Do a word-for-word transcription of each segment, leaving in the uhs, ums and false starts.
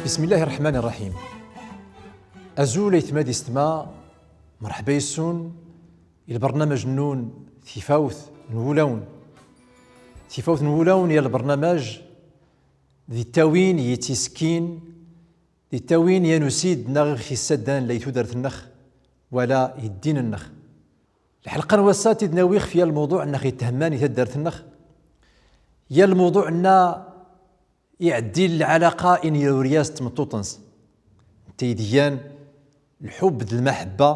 بسم الله الرحمن الرحيم. Azul aytma d yessetma, merḥba yes-wen i lbernamaj-nnun Tifawt n Wulawen. Tifawt n Wulawen ya lbernamaj di ttawin i tt-iskin, di ttawin yan usid neɣ ixissadan la i tudert-nneɣ wala i ddin-nneɣ. Lḥelqa n wass-a tid-nawi xef ya lmewḍuɛ-nneɣ itthemman i taddart-nneɣ, ya lmewḍuɛ-nna iɛeddil lɛalaqa ini ɣur-yas d tmeṭṭut-ns. Nta i d-iyan lḥubb d lmaḥebba.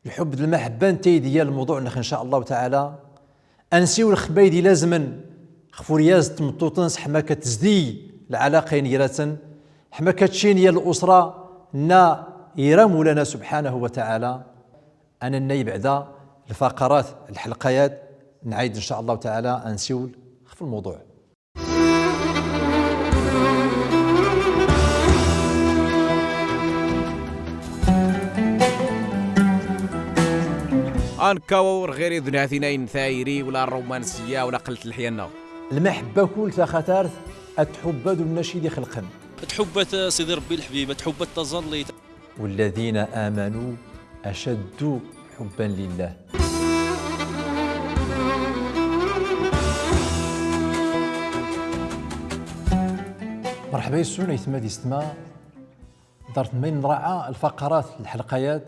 Lḥubb d lmaḥebba nta i d-iyan lmewḍuɛ-nneɣ in ca Allahu taɛala. Ad nsiwel xef ma i d-ilazmen xef ɣur-yas d tmeṭṭut-ns ḥma ka tezdiy lɛalaqa ini ɣur-yas, ḥma ka tcin ya l'usra nna ira Mawlana subḥanahu wa taɛala. Ad nannay bɛda lfaqarat, lḥelqayat, nɛayd in ca Allahu taɛala ad nsiwel xef lmewḍuɛ. Ad nkaw ɣur ɣir idnhatin-a n tayri wala ṛṛumansiya wala qllt lḥya-nneɣ. Lmaḥebba kull taxatart ad tḥubb ad ur nna acu i d-ixelqen. Ad tḥubb ad Sidi Ṛebbi lḥbib, ad tḥubb ad taẓallit. والذين آمنوا أشد حبا لله. Merḥba yes-wen aytma d yessetma, dart ma i nraɛa lfaqarat, lḥelqayat,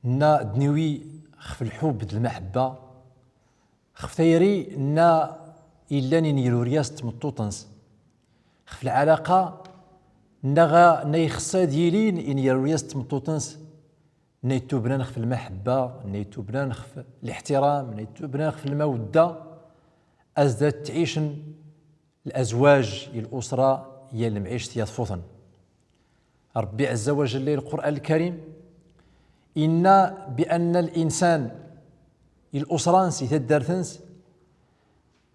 nna d-niwi xef lḥubb d lmaḥebba, xef tayri nna illan ini ɣur-yas d tmeṭṭut-ns, xef lɛalaqa nna ɣa nna ixeṣṣa ad yilin ini ɣur-yas d tmeṭṭut-ns, nna itubnan xef lmaḥebba, nna itubnan xef liḥtiram, nna itubnan xef lmawadda, ad zdat tɛicen l'azwaj, i l'usra, i lmɛict yaḍfuten. Ṛebbi ɛezza wa jalla i Lqur'an Lkarim inna bi anna l'insan, i l'usra-ns, i taddart-ns,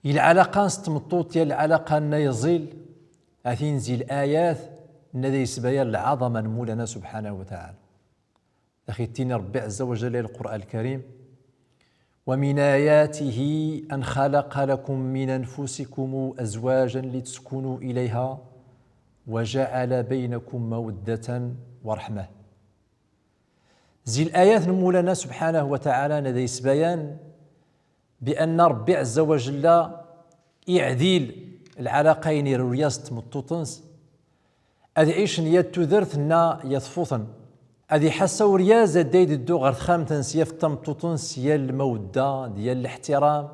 i lɛalaqa-ns d tmeṭṭut, i lɛalaqa-nna iẓil, a tin zi l'ayat nna da isbayan lɛaḍama n Mawlana subḥanahu wa taɛala. Daxi ittini Ṛebbi ɛezza wa jalla i Lqur'an Lkarim: ومن آياته أن خلق لكم من أنفسكم أزواجا لتسكنوا إليها وجعل بينكم مودة ورحمة. Zi l'ayat n Mawlana subḥanahu wa taɛala nna da isbayan bi anna Ṛebbi ɛezza wa jalla iɛdil lɛalaqa ini ɣur-yas d tmeṭṭut-ns, ad ɛicen yat tudert nna yaḍfuten. Ad iḥass uryaz adday d-iddu ɣer texxamt-ns yaf tameṭṭut-ns ya lmawadda, d ya liḥtiram,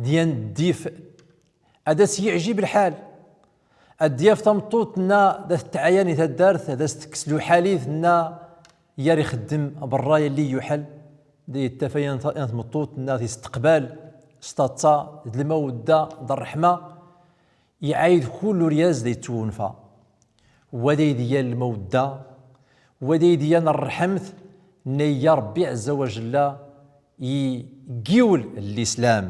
d ya ddif'a. Ad as-yiɛjib lḥal. Ad yaf tameṭṭut nna da tettɛayan i taddart, ad as-tekkes luḥalit nna yar ixeddem berra yalli yuḥel. Da ittaf yan ta-, yan tmeṭṭut nna tisteqbal s taḍsa d lmawadda d ṛṛeḥma. Iɛayd kull uryaz da ittwanfa. Wa da i d-iyan lmawadda, wa da i d-iyan ṛṛeḥmt nna iga Ṛebbi ɛezza wa jalla i giwel n lislam.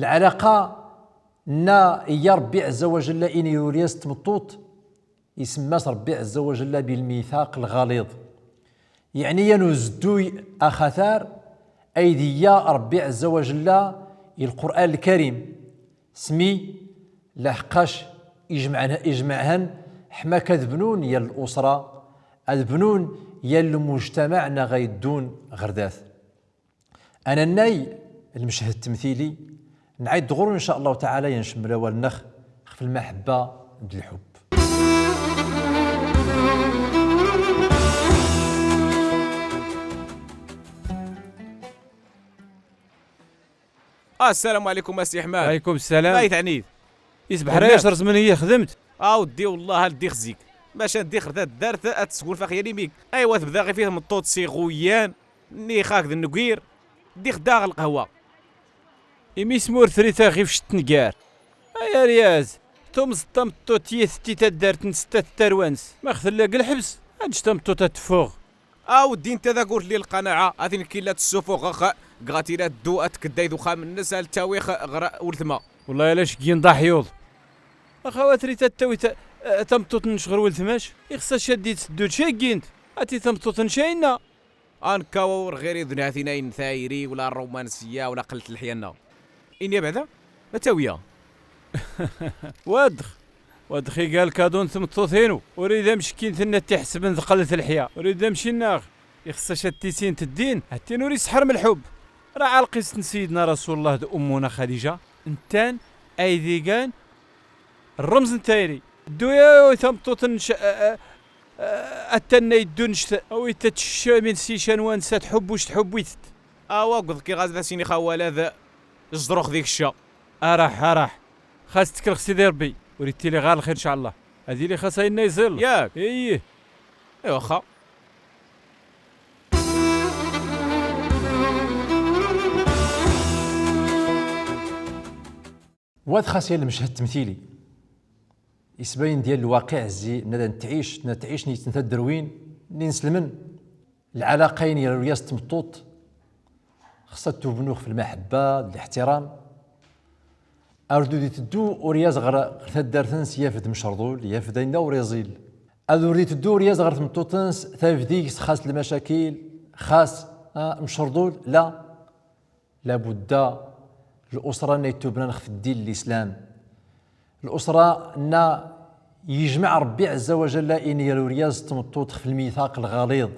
Lɛalaqa nna iga Ṛebbi ɛezza wa jalla ini ɣur-yas d tmeṭṭut, isemma-s Ṛebbi ɛezza wa jalla bilmithaq lɣaliḍ. Yeɛni yan uzedduy axatar ay d-iga Ṛebbi ɛezza wa jalla i Lqur'an Lkarim. Smi, laḥeqqac ijmeɛ-, ijmeɛ-hen ḥma k-, ad bnun ya l'usra, ad bnun ya lmujtamaɛ nna ɣa iddun ɣer dat. Anannay lmeched ttemtili, nɛayd ɣur-wen in ca Allahu taɛala, yan ncemmel awal-nneɣ xef lmaḥebba d lḥubb. السلام عليكم أسي أحمد. وعليكم السلام. ما يتعنيد؟ يسبح رياش، رزمني يا خدمت. A weddi, wellah a leddi xzi-k. Maca leddi xer taddart ad tesgunfax yal imi-k. Aywa, tebda ɣif i tmeṭṭut s iɣuyyan, nni xak d nnegwir, leddi xer daɣ lqahwa. Imi-s ma ur trit aɣ ɣif cetngar. Ay aryaz, tumẓeḍ tameṭṭut yat ti taddart n setta tarwa-ns. Ma xtella g lḥebs, ad ǧǧ tameṭṭut ad teffuɣ. A weddi, nta d agurt li lqanaɛa, a tin killa tessufuɣex, ɣa tira teddu ad tkedday d uxxam-nnes, a l-tawix ɣer weltma. Wellah ala ceggi n daḥyuḍ. Ax a wa trit ad tawit, eh, tameṭṭut-nnes ɣer weltma-s, ixṣṣa cad i teddu d caggint, a ti tameṭṭut n cayna. A nkaw ɣur ɣir idnhatin-a n tayri wala ṛṛumansiya wala qllt lḥya-nneɣ. Ini abeɛda, a tawiya. Waddex. Wa dɣi ɣa lkadu n tmeṭṭut-inu, ur irid amcekkin tenna tiḥseb n tqellet lḥya, ur irid amcinnaɣ, ixṣṣa ca tisin teddin, hattin ur isḥerm lḥubb. Raɛ lqist n Sidna Rasul Llah d ummuna Xadija, ntan ay d igan rremz n tayri. Ddu ya tameṭṭut n c-, a, a, a, attan ay ddun cta, awi ta tccamin s ican wa nsa tḥubbu c tḥubbu-t. Awa, ɣ-, ɣ-, ɣas d asin ixawal ad zḍrux dik cca. Araḥ, araḥ. Xas ttekleɣ Sidi Ṛebbi, ur ittili ɣer lxir, ncallah. Ad yili xas ayenna iẓill. Yak. Iyyih. Iwa, waxa. Wa d xas yan lmeched ttemtili. Isbayen diyal lwaqiɛ zzi, nna da nettɛic, nna ttɛicen yitsen tadderwin n inselmen. Lɛalaqa-yin ger uryaz d tmeṭṭut, xeṣṣa ad tubnu xef lmaḥebba d liḥtiram. Ar ur di teddu uryaz ɣer, ɣer taddart-ns yafed mcerḍul, yafed ayenna ur iẓill. Ar ur di teddu uryaz ɣer tmeṭṭut-ns, tafed deg-s xas lmacakil, xas, ah, mcerḍul, la. Labudda, l'usra-nna itubnan xef ddin n lislam. L'usra-nna yejmeɛ Ṛebbi ɛezza wa jalla ayenna ger uryaz d tmeṭṭut xef lmithaq lɣaliḍ.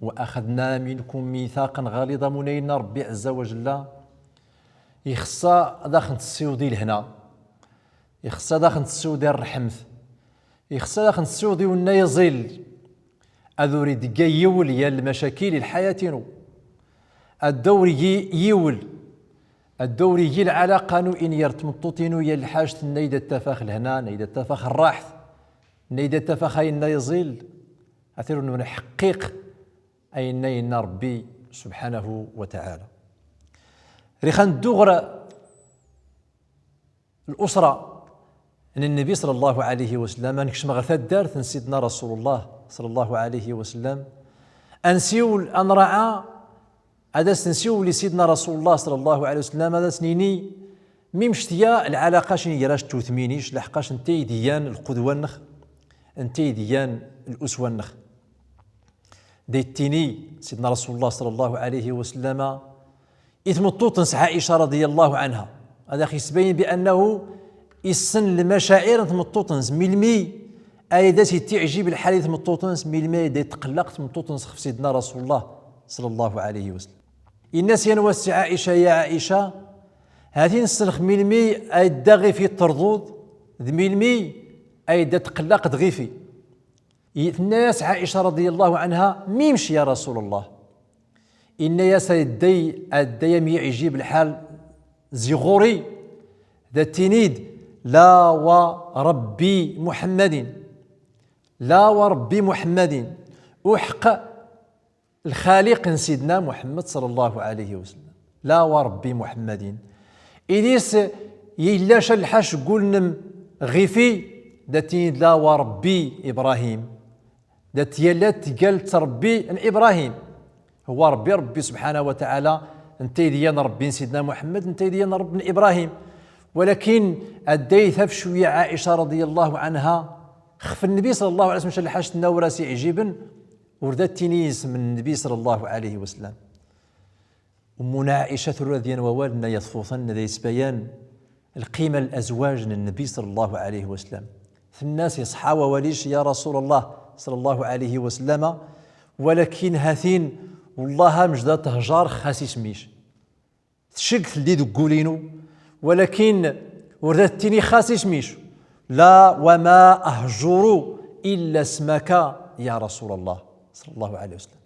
Wa axadna minkum mithaqan ɣaliḍa, amun ayenna Ṛebbi ɛezza wa jalla. Ixeṣṣa ad ax-nessiweḍ i lehna. Ixeṣṣa ad ax-nessiweḍ i ṛṛeḥmt. Ixeṣṣa ad ax-nessiweḍ i wenna iẓill. Ad ur idegga yiwel ger lmacakil i lḥayat-inu. Ad ur igi yiwel. Ad ur igi lɛalaqa-nu ayenna ger tmeṭṭut-inu ger lḥajet nna i da ttafax lehna, nna i da ttafax ṛṛaḥt, nna i da ttafax ayenna iẓill. Ad ur nḥeqqiq ayenna yenna Ṛebbi subḥanahu wa taɛala. Rix ad neddu ɣer l'usra n Nnbi ṣalla Llahu ɛalayhi wa sallam, ad nekcem ɣer taddart n Sidna Rasulullah ṣalla Llahu ɛalayhi wa sallam, ad nsiwel, ad nraɛa, ad as-nsiwel i Sidna Rasulullah ṣalla Llahu ɛalayhi wa sallam, ad as-nini, mimectya lɛalaqa-c ger-ac d tutmin-ic, laḥeqqac nta i d-igan lqudwa-nnex, nta i d-igan l'uswa-nnex. Da ittini Sidna Rasulullah ṣalla Llahu ɛalayhi wa sallam i tmeṭṭut-ns Ɛica raḍiya Llahu ɛanha. Ad ax-isbayen bi annahu issen lmacaɛir n tmeṭṭut-ns, melmi ay da as-ittiɛjib lḥal i tmeṭṭut-ns, melmi ay da itqellaq tmeṭṭut-ns xef Sidna Rasulullah ṣalla Llahu ɛalayhi wa sallam. Inna-s yan wass i Ɛica: Ya Ɛica, hati nssenx melmi ay da ɣif-i terḍuḍ, d melmi ay da tqellaqeḍ ɣif-i. I, tenna-yas Ɛica raḍiya Llahu ɛanha: Mimec ya Rasulallah? Inna-yas: Adday, adday a m-iɛjib lḥal zi ɣur-i, da ttinid: La wa Ṛebbi Muḥemmadin. La wa Ṛebbi Muḥemmadin. Uḥeqq lxaliq n Sidna Muḥemmed ṣalla Llahu ɛalayhi wa sallam. La wa Ṛebbi Muḥemmadin. Idis yella ca lḥac gulnem ɣif-i, da ttinid: La wa Ṛebbi Ibrahim. Da tyallat tgalt Ṛebbi n Ibrahim. Huwa Ṛebbi, Ṛebbi subḥanahu wa taɛala, nta i d-igan Ṛebbi n Sidna Muḥemmed, nta i d-igan Ṛebbi n Ibrahim. Walakin adday taf cwiya Ɛica raḍiya Llahu ɛanha xef Nnbi ṣalla Llahu ɛalayhi wa sallam, ca lḥac tenna ur as-iɛjiben, ur da ttini isem n Nnbi ṣalla Llahu ɛalayhi wa sallam. Ummuna Ɛica tura ad yan wawal nna yaḍfuten, nna da isbayan lqima n lzwaj n Nnbi ṣalla Llahu ɛalayhi wa sallam. Tenna-s: Iṣḥa wawal-ic ya Rasulallah ṣalla Llahu ɛalayhi wa sallam, walakin hatin, wallah, mec da thjreɣ xas isem-ic. Tcegg telli deg wul-inu, walakin ur da ttini xas isem-ic. La, wa ma ahjuru illa ismaka ya Rasulallah ṣalla Llahu ɛalayhi wa sallam.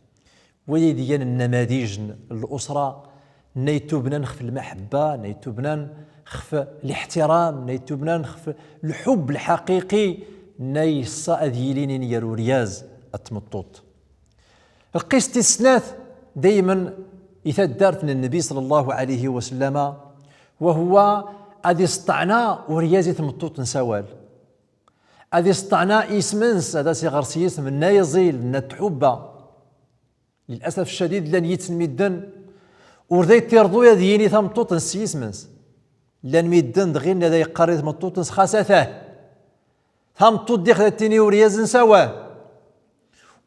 Waya i d-igan nnamadij n l'usra, nna itubnan xef lmaḥebba, nna itubnan xef liḥtiram, nna itubnan xef lḥubb lḥaqiqi, nna iṣṣa ad yilin ger uryaz d tmeṭṭut. Lqist tis snat, daymen i taddart n Nnbi ṣalla Llahu ɛalayhi wa sallam, wa huwa ad isṭṭeɛna uryaz i tmeṭṭut-ns awal. Ad isṭṭeɛna isem-ns, ad as-iɣer s yisem nna iẓil, nna tḥubba. Lil'asaf ccadid, llan yitsen midden ur da ittirḍu ad yini tameṭṭut-ns s yisem-ns. Llan midden dɣi nna da iqqar i tmeṭṭut-ns xas atah. Tameṭṭut dix da ttini uryaz-ns awah.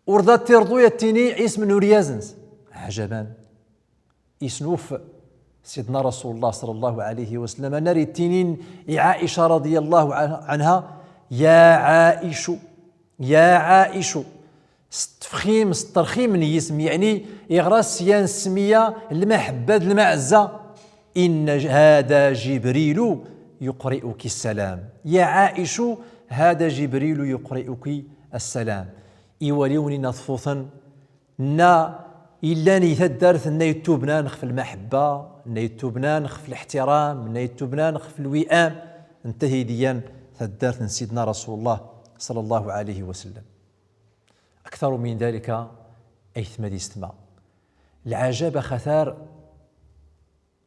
Ur da ttirḍu ad ttini isem n uryaz-ns. Ɛajaban. Isnuf Sidna Rasulullah ṣalla Llahu ɛalayhi wa sallam, nna ar ittinin i Ɛica raḍiya Llahu ɛanha: يا عائش، يا عائش. S tefxim, s terxim n yisem, yeɛni iɣra-s s yan ssmiya, lmaḥebba d lmaɛzza. إن ج-، هذا جبريل يقرئك السلام. يا عائش، هذا جبريل يقرئك السلام. Iwaliwen-in ad ṭṭfuten, nna illan i taddart nna itubnan xef lmaḥebba, nna itubnan xef liḥtiram, nna itubnan xef lwi'am, nta hi d-iyan taddart n Sidna Rasulullah صلى الله عليه وسلم. أكثر من ذلك, aytma d yessetma. Lɛajab axatar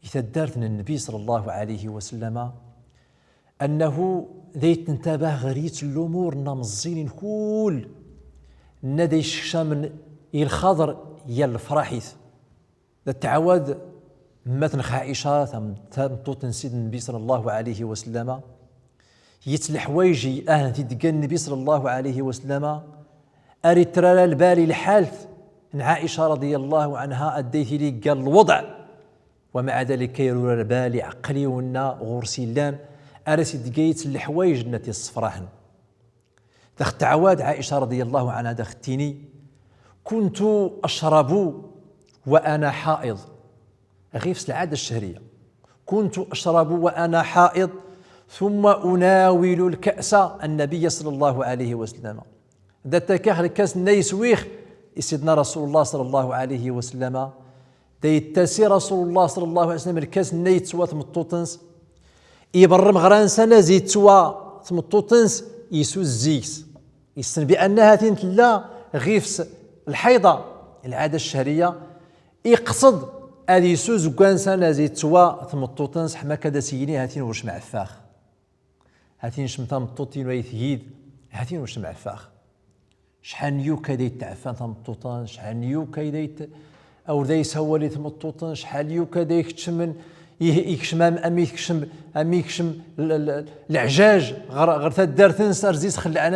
i taddart n Nnbi صلى الله عليه وسلم, أنه da ittentabah ɣer yitt n lumur nna meẓẓinin kull, nna da isekcam i lxaḍer yal lefraḥ-it. Da tɛawad mmat-nneɣ Ɛica, tam-, tameṭṭut n Sidna Nnbi صلى الله عليه وسلم, yitt n leḥwayeǧ i, ahen-t-id-iggan Nnbi صلى الله عليه وسلم, ar ittra ara lbal i lḥalt n Ɛica رضي الله عنها, adday tili iggan lweḍɛ. ومع ذلك, irura lbal i ɛeqqel-iw nna ɣur-s illan, ar as-id-tga yitt n leḥwayeǧ nna t-issefraḥen. Dax tɛawad Ɛica رضي الله عنها dax ttini: كنت أشرب وأنا حائض. Ɣif-s lɛada ccehriya. كنت أشرب وأنا حائض، ثم أناول الكأس النبي صلى الله عليه وسلم. Da ttakax lkas nna iswi-x i Sidna Rasulullah صلى الله عليه وسلم. Da ittasi Rasulullah صلى الله عليه وسلم lkas nna itswa tmeṭṭut-ns. Iberrem ɣer ansa nna zi itswa tmeṭṭut-ns, isuzzi-s. Issen bi anna ha-t-in tella ɣif-s lḥayḍa, lɛada ccehriya. Iqṣed ad isuzz deg wansa nna zi itswa tmeṭṭut-ns, ḥma akka da s-ini ha-t-in ur cemɛeffax. Ha-t-in cem tameṭṭut-inu ay tgid, ha-t-in ur cemɛeffax. Cḥal n yukay da itɛeffan tameṭṭut-ns, cḥal n yukay da it-, awr da ishawal i tmeṭṭut-ns, cḥal n yukay da ikeččmen, i-, ikeččem am, am ikeččem, am ikeččem l-, l-, leɛjaj ɣer, ɣer taddart-ns ar zi-s xellɛen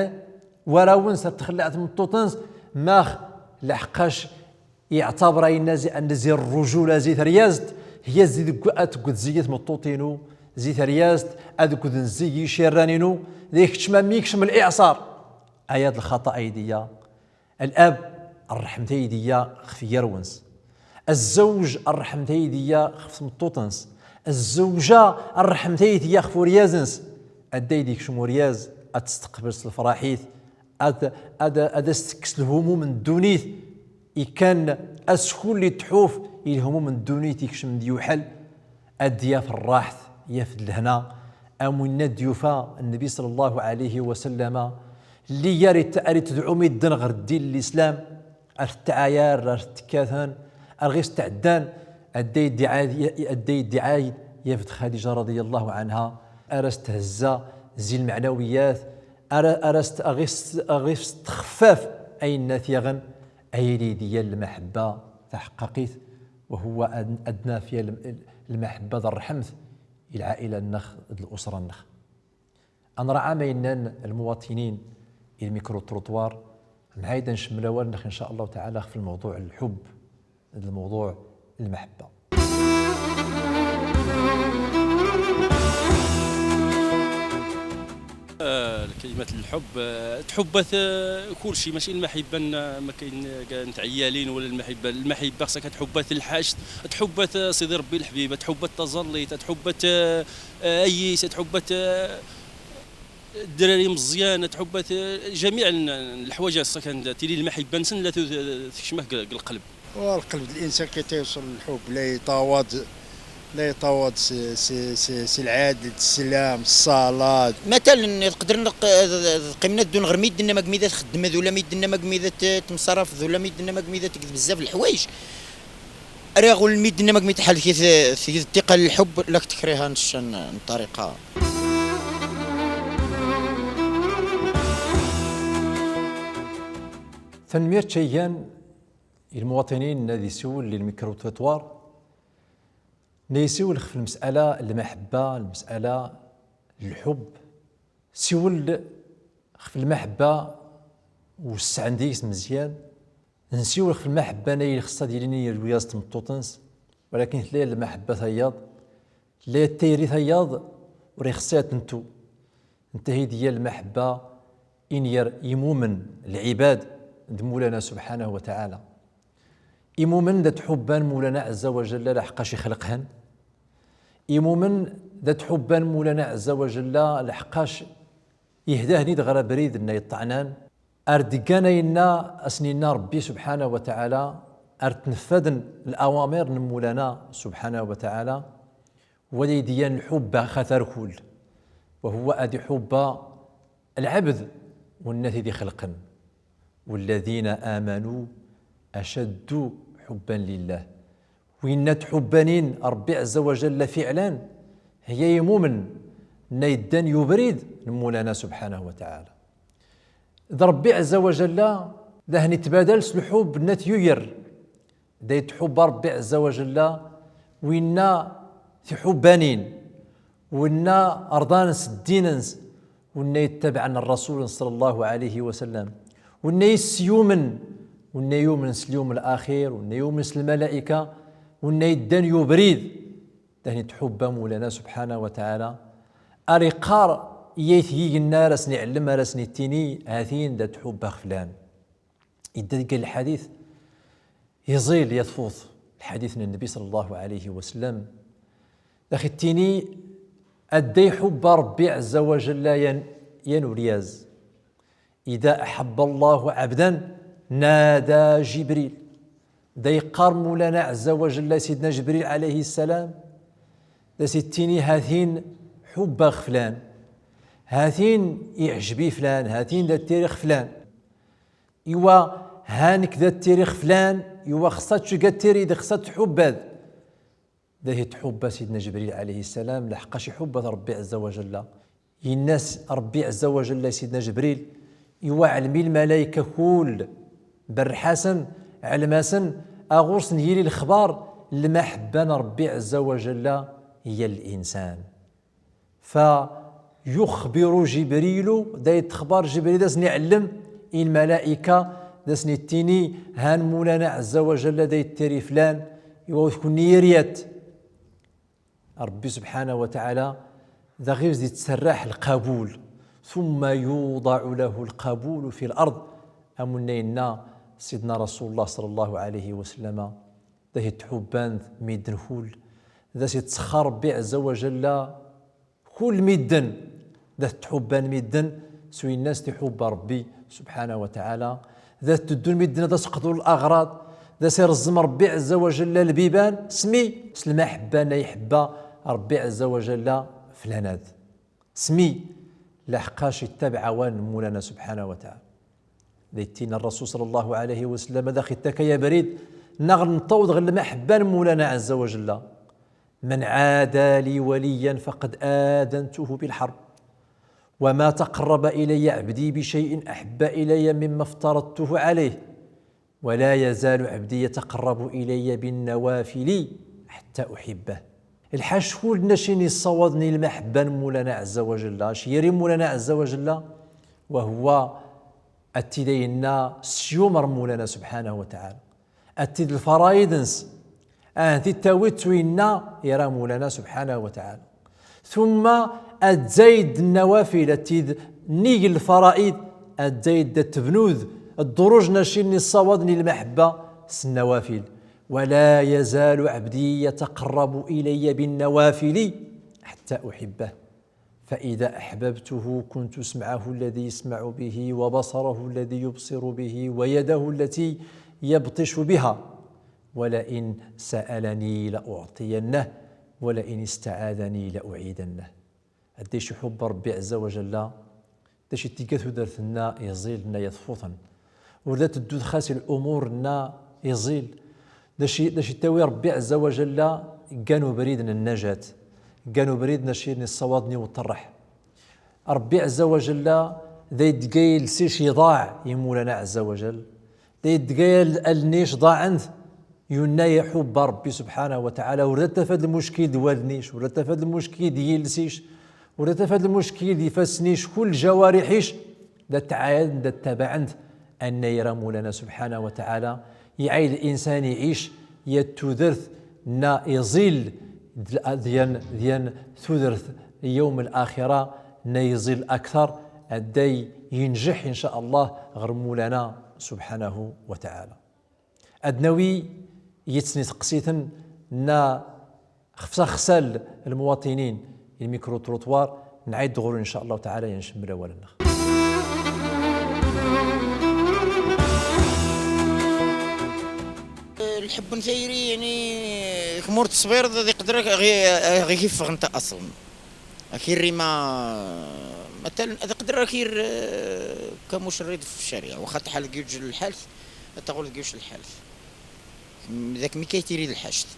warraw-ns, ar txelleɛ tmeṭṭut-ns, max leḥqac iɛtaber ayenna zi, anna zi rrujula, zi teryazt, hiya zi deg-, ad tegd zi tmeṭṭut-inu, zi teryazt, ad gden zi yicirran-inu, da ikeččem am ikeččem liɛṣar. Aya d lxaṭa ay d-iya. Lab, rrḥemt ay d-iya xef yirwen-s. Zzewj, rrḥemt ay d-iya xef tmeṭṭut-ns. Zzewja, rrḥemt ay d-iya xef uryaz-ns. Adday d-ikcem uryaz, ad testeqbel s lefraḥ-it, ad, ad, ad as-tekkes lhumum n ddunit. Ikkan askull itḥuf i lhumum n ddunit, ikcem d-yuḥel, ad d-yaf rraḥt, yaf-d lehna, am winna d-yufa Nnbi صلى الله عليه وسلم, lliɣ ar it-, ar itedɛu midden ɣer ddin n lislam, ar t-tɛayar, ar t-tekkaten, ar ɣif-s tɛeddan, adday d-iɛayd, adday d-iɛayd, yaf-d Xadiǧa رضي الله عنها, ar as-thezza zi lmeɛnawiyat, ar, ar as-t-, ar ɣif-s, ar ɣif-s texfaf ayenna t-yaɣen, ayri d-iya lmaḥebba taḥeqqaqit, wa huwa ad, ad naf iya lm-, lmaḥebba d rrḥemt i lɛaila-nneɣ d lusra-nneɣ. Ad nraɛa ma yennan lmuwaṭinin i lmikru-trottoir, mɛayda ncemmel awal-nneɣ, in ca Llah taɛala, xef lmewḍuɛ n lḥubb, d lmewḍuɛ n lmaḥebba. آه، الكلمات الحب، آه، تحبت، آه، كل شيء، ماشي المحبة ن-، ما كاين، آه، نتاع عيالين ولا المحبة. المحبة خصك تحبت الحشد، تحبت، آه، سيدي ربي الحبيب، تحبت تزليت، تحبت، آه، آه، أييس، تحبت، آه، الدراري مزيان، تحبت، آه، جميع ال-، الحوايج خصك تيلي المحبة نسن لا ت-، تكشمه ق-، القلب. والقلب د الإنسان كي تيوصل للحب، لا يتواض، لا يتواض س-، س-، س-، سي العدل، السلام، الصلاة. مثلًا، تقدر نق-، قيمنا دون غير ميدنا ما قميدة تخدم، ذولا ميدنا ما قميدة ت-، تمصرف، ذولا ميدنا ما قميدة تقد بزاف الحوايج. أري أقول ميدنا ما قميدة حال كي ث-، ث-، الثقة للحب، لك تكريها نشان طريقة. Tanemmirt cayyan i lmuwaṭinin nna d isiwel i lmikru-trottoir, nna isiwel xef lmes'ala n lmaḥebba, lmes'ala n lḥubb. Siwel xef lmaḥebba, wessɛen deg-s mezyan. Nsiwel xef lmaḥebba nna i ixeṣṣa ad ilin i lwiyaz n tmeṭṭut-ns, walakin tella lmaḥebba tayeḍ, tella tayri tayeḍ, ur ixeṣṣi ad tentu. Ntahi d-yya lmaḥebba in yer imumen, lɛibad, d Mulana subḥanahu wa taɛala. Imumen da tḥubban Mulana ɛezza wa jalla laḥeqqac ixleq-hen. Imumen da tḥubban Mulana ɛezza wa jalla laḥeqqac ihda-hen-id ɣer abrid-nna iṭṭɛnan. Ar d-ggan ayenna a sen-inna Ṛebbi subḥanahu wa taɛala, ar tneffaden lawamir n Mulana subḥanahu wa taɛala, wa da id-yan lḥubb ax atarkul, wa huwa ad iḥubba lɛebd wenna tid ixelqen. والذين آمنوا أشد حبا لله. Winna tḥubbanin Ṛebbi ɛezza wa jalla fiɛlan, hiya imumen nna iddan i ubrid n Mulana subḥanahu wa taɛala. D Ṛebbi ɛezza wa jalla, da hen-itbadal s lḥubb nna t-yuyer. Da itḥubba Ṛebbi ɛezza wa jalla winna tiḥubbanin, winna rḍan s ddin-ns, winna ittabaɛen Ṛṛasul ṣalla Llahu ɛalayhi wa sallam, winna is-yumen, winna yumen s lyum laxir, winna yumen s lmalaika, winna iddan i ubrid. Da hen-itḥubba Mulana subḥanahu wa taɛala. Ar iqqar i yayt-agi inna, ar asen-iɛellem, ar asen-ittini, ha-t-in da tḥubba flan. Idda deg lḥadit iẓil yatfut, lḥadit n Nnbi ṣalla Llahu ɛalayhi wa sallam, da ax-ittini adday iḥubba Ṛebbi ɛezza wa jalla yan, yan uryaz. إذا أحب الله عبدا نادى جبريل. Da iqqar Mulana ɛezza wa jalla i Sidna Jibril ɛalayhi ssalam, da as-ittini ha-t-in ḥubbax flan, ha-t-in iɛjeb-i flan, ha-t-in da ttiriɣ flan. Iwa ha nekk da ttiriɣ flan, iwa xeṣṣa tceg ad tirid, xeṣṣa tḥubbad. Da itḥubba Sidna Jibril ɛalayhi ssalam laḥeqqac iḥubba-t Ṛebbi ɛezza wa jalla. Inna-s Ṛebbi ɛezza wa jalla i Sidna Jibril, iwa ɛlem i lmalaika kull, berreḥ-asen, ɛlem-asen, aɣur-sen yili lexbar n lmaḥebba n Ṛebbi ɛezza wa jalla i yal insan. فيخبر جبريل, da itxbar Jibril, da asen-iɛellem i lmalaika, da asen-ittini han Mulana ɛezza wa jalla da ittiri flan, iwa ur kunni iryat. Ṛebbi subḥanahu wa taɛala da ɣif-s da itserreḥ lqabul, ثم يوضع له القبول في الأرض. Amunna inna Sidna Rasul Llah ṣalla Llahu ɛalayhi wa sallam, da itḥubban midden kull, da as-ittṣexxar Ṛebbi ɛezza wa jalla kull midden, da t-tḥubban midden s winna s-t-iḥubba Ṛebbi subḥanahu wa taɛala, da t-teddun midden da as-qḍun laɣraḍ, da as-ireẓẓem Ṛebbi ɛezza wa jalla lbiban, s mi? S lmaḥebba nna iḥebba Ṛebbi ɛezza wa jalla flanad. S mi? Laḥeqqac ittabaɛ awal n Mulana subḥanahu wa taɛala. Da ittin Ṛṛasul ṣalla Llahu ɛalayhi wa sallam, da ax-ittak abrid, naɣ nṭṭawed ɣer lmaḥebba n Mulana ɛezza wa jalla. من عادى لي وليا فقد آذنته بالحرب. وما تقرب إلي عبدي بشيء أحب إلي مما افترضته عليه. ولا يزال عبدي يتقرب إلي بالنوافل حتى أحبه. Lḥac kull nna aci n-issawaḍen i lmaḥebba n Mulana ɛezza wa jalla, aci iri Mulana ɛezza wa jalla, wa huwa ad t-id-inna s-yumar Mulana subḥanahu wa taɛala. Ad t-id lfaraid-ns, ad t-id-tawi s winna ira Mulana subḥanahu wa taɛala. Tumma ad zayd nnawafil, ad t-id nnig lfaraid, ad zayd da tebnud ddruj nna aci n-issawaḍen i lmaḥebba s nnawafil. ولا يزال عبدي يتقرب إلي بالنوافل حتى أحبه. فإذا أحببته كنت سمعه الذي يسمع به وبصره الذي يبصر به ويده التي يبطش بها ولئن سألني لأعطينه ولئن استعاذني لأعيذنه. Adday iḥubb Ṛebbi ɛezza wa jalla, da aci tigga tudert-nna iẓil nna yatfuten. Ur da teddud xas i lumur nna iẓil. Da aci, da aci ittawi Ṛebbi ɛezza wa jalla, ggan ubrid n nnajat, ggan ubrid nna aci n-issawaḍen i uṭerreḥ. Ṛebbi ɛezza wa jalla da idga ilsic iḍaɛ i Mulana ɛezza wa jalla. Da idga al-, alnic ḍaɛen-t, yunna iḥubb Ṛebbi subḥanahu wa taɛala, ur da tafad lmuckil d walnic, ur da tafad lmuckil d yilsic, ur da tafad lmuckil d ifassen-ic, kull jawariḥ-ic da ttɛayaden, da ttabaɛen-t, anna ira Mulana subḥanahu wa taɛala, iɛayd linsan iɛic yat tudert nna iẓil d, d yan, d yan tudert yawm laxira, nna iẓil akter, ad day injeḥ, in ca Allah, ɣer Mulana subḥanahu wa taɛala. Ad nawi yitt n tiseqsitin nna xef s axsal lmuwaṭinin, lmikru-trottoir, nɛayd ɣur-wen, in ca Allah taɛala, ad ncemmel awal-nneɣ. Lḥebb n tayri, yaɛni, kmur ttṣbir, ad iqder ɣ-, ɣ-, ɣ-, iffeɣ nta aṣlan. Akirri ma, matalan, ad iqder akir, eh, kamuc rrid f ccariɛa, waxa tḥal deg yuj lḥalt, ad taɣul deg yuj lḥalt. M-, dak mi kay tiri lḥact.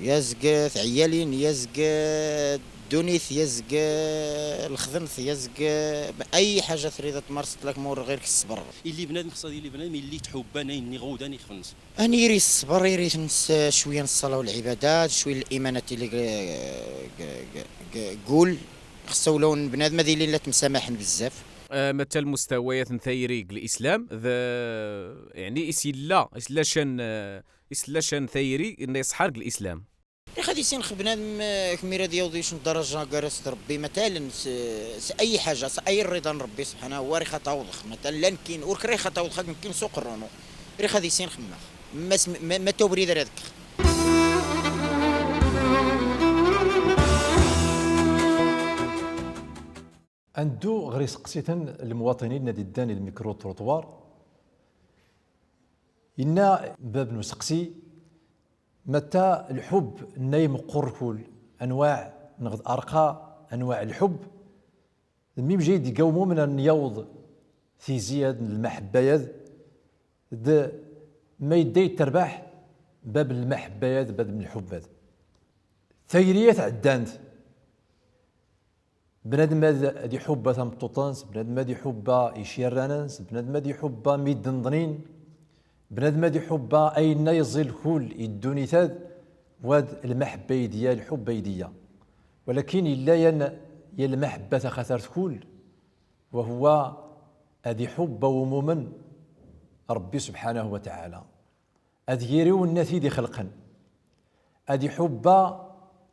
Yazg tɛeyalin, yazg ddunit, yazg lxedmt, yazg ay ḥaǧa trid ad tmarseḍ, lakin ma ur ɣir-k ṣṣber. Illi bnadem xas ad illi bnadem, illi tḥubban ayen iɣudan ixef-nnes. Ani iri ṣṣber, iri-t n s-, cwiya n ṣṣala u lɛibadat, cwiya n limanat illi g-, g-, g-, g-, gul, xṣa ulawen bnadem ad ilin la ttemsamaḥen bezzaf. Eh, mata lmustawayat n tayri g lislam, d, yaɛni, is illa, is illa can, eh, is illa can tayri nna iṣḥan g lislam. Rix ad isinx bnadem, eh, kmir ad yawḍ yuc n ddaraja gar-as d Ṛebbi, matalan, s, s ay ḥaǧa, s ay rriḍa n Ṛebbi subḥanahu, wa rix ad t-awḍex, matalan, lakin ur k-rix ad t-awḍex, ad k-mkin s uqerru-nu. Rix ad isinx max. Ma s-, ma, ma tawrid ara dkx. Ad nddu ɣer iseqsiten lmuwaṭinin ad iddan i lmikru-trottoir. Inna bab n useqsi, mata lḥubb nna imeqqer kul, anwaɛ neɣ d arqa anwaɛ lḥubb, d mi mjid iga umumen ad n-yawḍ tizi-ad n lmaḥebba-yad, d ma idda itterbaḥ bab n lmaḥebba-yad, bab n lḥubb-ad. Tayri-ad ɛeddant. Bnadem ad, ad iḥubba tameṭṭuṭ-ns, bnadem ad iḥubba icirran-ns, bnadem ad iḥubba midden ḍnin, bnadem ad iḥubba ayenna iẓil kul i ddunit-ad, wad lmaḥebba ayd iya, lḥubb ayd iya. Walakin illa yan, yan lmaḥebba taxatart kul, wa huwa ad iḥubba umumen Ṛebbi subḥanahu wa taɛala. Ad yiri win-nna t-id-ixelqen. Ad iḥubba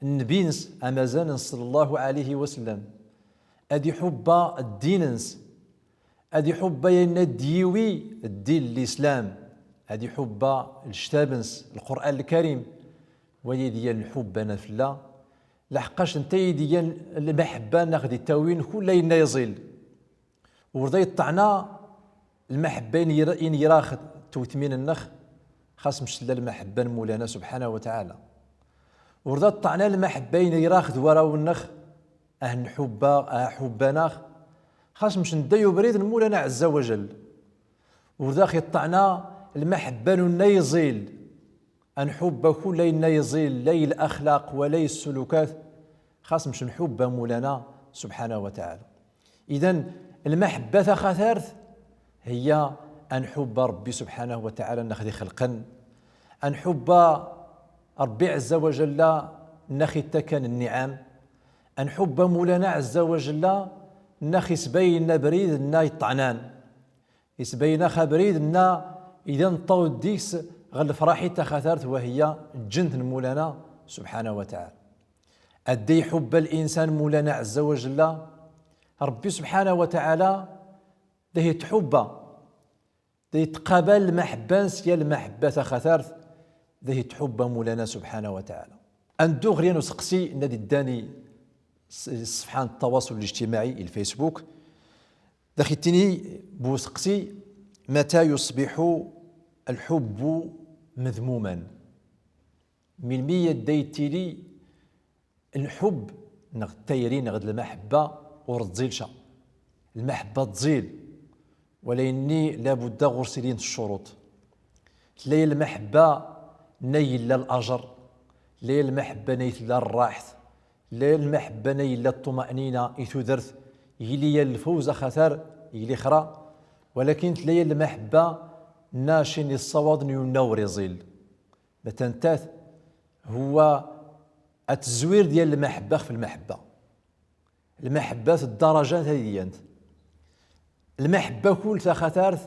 nnbi-ns amazan n ṣalla Llahu ɛalayhi wa sallam. Ad iḥubba ddin-ns. Ad iḥubba ayenna d-yiwi ddin n lislam. Ad iḥubba lctab-ns, Lqur'an Lkarim. Wa ayd iyan lḥubb anafella. Laḥeqqac nta ayd iyan lmaḥebba nna ɣ-d-itawin kul ayenna iẓil. Ur da iṭṭɛna lmaḥebba ayen ira-, ayen ira-ɣ-d twetmin-nneɣ, xas mc tella lmaḥebba n Mulana subḥanahu wa taɛala. Ur da ṭṭɛna lmaḥebba ayen ira-ɣ-d waraw-nneɣ, ah nḥubba, ah ḥubban-aɣ, xas mc nda i ubrid n Mulana ɛezza wa jell. Ur da ɣ-iṭṭɛna lmaḥebba n unna iẓil, ad nḥubba kul ayenna iẓil, la i laxlaq wa la i ssulukat, xas mc nḥubba Mulana subḥanahu wa taɛala. Idan, lmaḥebba taxatart hiya ad nḥubba Ṛebbi subḥanahu wa taɛala nna ɣ-d-ixelqen, ad nḥubba Ṛebbi ɛezza wa jalla nna ɣ-ittakan nniɛam, ad nḥubba Mulana ɛezza wa jalla nna ɣ-isbayen abrid nna iṭṭɛnan. Isbayen-aɣ abrid nna idan nṭṭawd deg-s ɣer lefraḥ i taxatart wa hiya lǧent n Mulana subḥanahu wa taɛala. Adday iḥubba linsan Mulana ɛezza wa jalla, Ṛebbi subḥanahu wa taɛala da itḥubba, da itqabal lmaḥebba-ns ya lmaḥebba taxatart, da itḥubba Mulana subḥanahu wa taɛala. Ad nddu ɣer yan useqsi nna d-iddan i s-, ṣṣefḥa n ttawaṣul lijtimaɛi, i lfacebook. Da ɣ-ittini bu useqsi: متى يصبح الحب مذموما؟ Melmi adday ittili lḥubb neɣ d tayri neɣ d lmaḥebba ur tẓil ca? Lmaḥebba tẓil, walakin labudda ɣur-s ilin ccuruṭ. Tella lmaḥebba nna yella lajer, tella lmaḥebba nna tella rraḥt, tella lmaḥebba nna yella ṭṭumaɛnina i tudert, yili ya lfawz axatar yili xra, walakin tella lmaḥebba nna cin iṣṣawaḍ n unna ur iẓil. Matantat, huwa at-tezwir diyal lmaḥebba xef lmaḥebba. Lmaḥebba d ddaraja tadyant. Lmaḥebba kul taxatart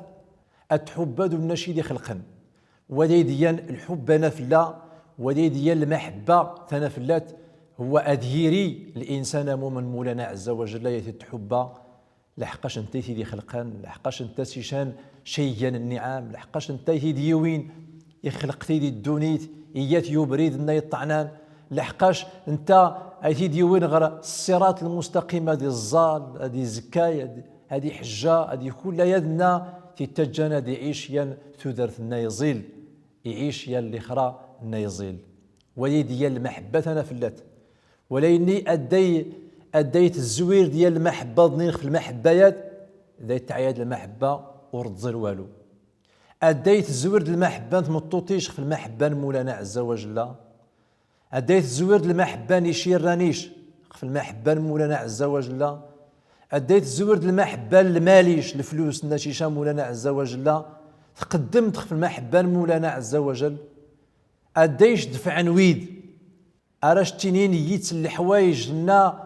ad tḥubba d unna cid ixelqen. Wa d ayd iyan lḥubb anafella, wa d ayd iyan lmaḥebba tanafellat, هو أد يري الإنسان مؤمن مولانا عز وجل يا تحبا، لحقاش نتا يتيدي خلقان، لحقاش نتا سيشان شيئا النعم، لحقاش نتا يتيدي يوين يخلق تيدي الدونيت، إيات يوبريد النا يطعنان، لحقاش نتا أي تيدي يوين غير الصراط المستقيم، هادي الزال، هادي زكاي، هادي، هادي حجة، هادي كل يدنا تتجانا دي عيش ين ثودرت النا يزيل، يعيش ين الإخرى النا يزيل. ويدي ين المحبة أنا فلات. ولكني أدي، أدي تزوير ديال المحبة، ظنين في المحبة ياد، ذي تعياد المحبة ورد زل والو. أدي تزوير ديال المحبة، أنت مطوطيش في المحبة المولانا عز وجل. أدي تزوير ديال المحبة، نيشير رانيش في المحبة المولانا عز وجل. أدي تزوير ديال المحبة الماليش، الفلوس، النشيشة مولانا عز وجل. تقدمت في المحبة المولانا عز وجل. أديش دفع نويد. أراش تينين يتس الحوايج لنا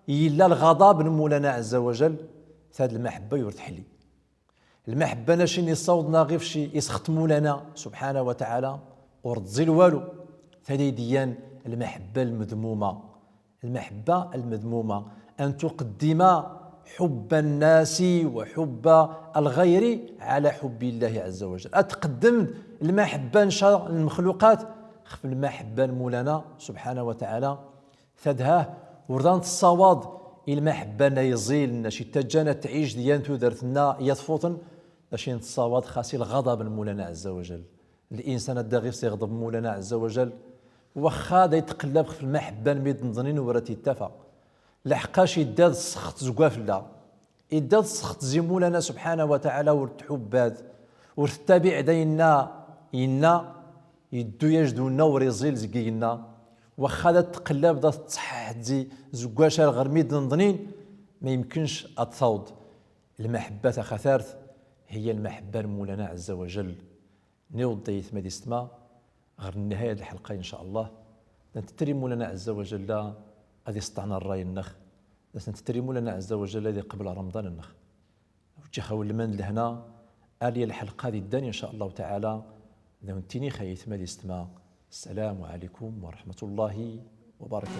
يلا الغضب من مولانا عز وجل، فهاد المحبة يرتحلي. المحبة ناشي نصوضنا غير في شي يسخط مولانا سبحانه وتعالى ورد زيل والو. فهادي ديان المحبة المذمومة. المحبة المذمومة أن تقدم حب الناس وحب الغير على حب الله عز وجل. أتقدم المحبة نشا المخلوقات خف المحبة المولانا سبحانه وتعالى. ثدهاه وردان تصاوض المحبة نيزيل نشي تجانا تعيش ديان تودرتنا يطفوطن نشي نتصاوض خاسي الغضب المولانا عز وجل. الإنسان الداغي سيغضب مولانا عز وجل. وخا دا يتقلب في المحبة الميدنظنين ورا تيتفا. لحقاش يداد السخط زكوافلا. يداد السخط زي مولانا سبحانه وتعالى ورتحبات. ورتتابع دينا إنا يدو يجدونا وريزيل زكينا. وخا دا تقلب دا تصحح زي زكواشا غير ميدنظنين. ما يمكنش أتصاوض. المحبة خثارت هي المحبة لمولانا عز وجل. نيوض دايت مادي ستما، غير نهاية الحلقة إن شاء الله. نتتري مولانا عز وجل أذي استعنا الراي النخ. نتتري مولانا عز وجل أذي قبل رمضان النخ. وجه خول من لهنا، ألي الحلقة ذي الدنيا إن شاء الله تعالى. ذا نتيني خيث مادي ستما. السلام عليكم ورحمة الله وبركاته.